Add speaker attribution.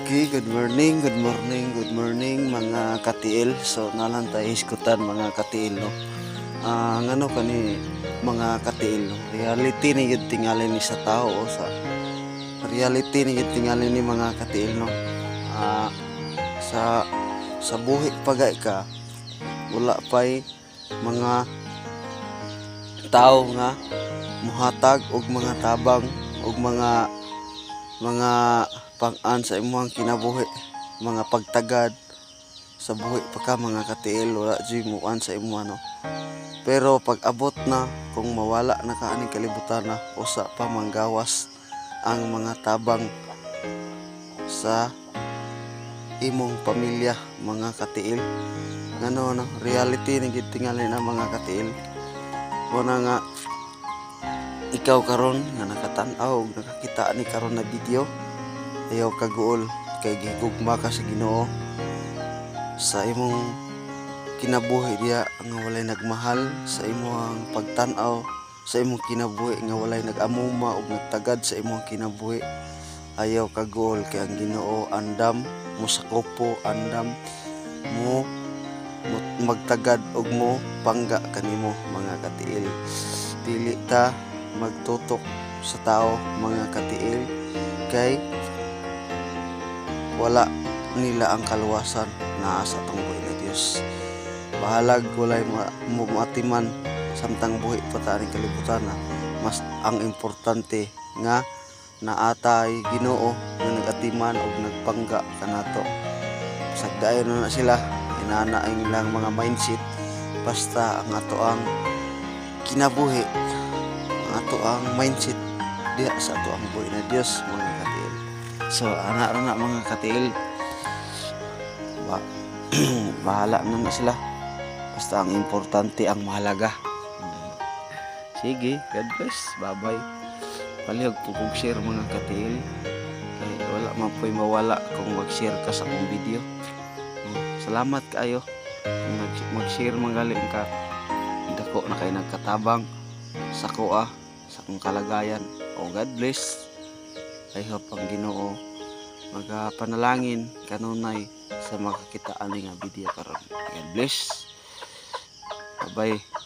Speaker 1: Okay, good morning, good morning, good morning, mga katiil. So nalang tayo hisgutan, mga katiil, no. Ah, ngano kani, mga katiil, no? Reality ni gyud tingali ni sa tao o sa reality ni gyud tingali ni, mga katiil, no. Ah, sa buhi pagay ka, wala pay mga tao nga muhatag og mga tabang og mga pang-an sa imong kinabuhi, mga pagtagad sa buhi pa ka, mga katiil, wala jud muan sa imo ano. Pero pag abot na kung mawala na ka aning kalibutan na, usa pa manggawas ang mga tabang sa imong pamilya, mga katiil. Ngano no, reality ni gid tingali na, mga katiil. Muna nga ikaw karon nga nakatan-aw ug nakakita ni karon na video, ayaw kaguol kay gigugma ka sa Ginoo. Sa imong kinabuhi diya nga walay nagmahal sa imong pagtan-aw, sa imong kinabuhi nga walay nag-amuma ug nagtagad sa imong kinabuhi, ayaw kaguol kay ang Ginoo andam mosakupo, andam mo magtagad og mo pangga kanimo, mga katiil. Dili ta magtutok sa tao, mga katiil, kay wala nila ang kaluwasan, naa sa atong buhi na Dios. Bahalag walay mo maatiman samtang buhi pa ta aning kalibutan na, mas ang importante nga naatay Ginoo nga nagatiman og nagpangga kanato. Sagdayon na na sila, inana ang ilang mga mindset. Basta ang ato ang kinabuhi, ang ato ang mindset diha sa ato ang buhi na Dios, mga katiil. So ana ra na, mga katiil. Bahala na na sila, basta ang importante, ang mahalaga. Sige, God bless, bye bye. Palihog po kog share, mga katiil, kay wala man po'y mawala kung mag-share ka sa akong video. Salamat kaayo kung mag-share man galing ka. Dako na kay nagkatabang sa kuha sa akong kalagayan. Oh, God bless. I hope ang Ginoo magapanalangin kanunay sa makakita ani nga video karon. God bless, bye bye.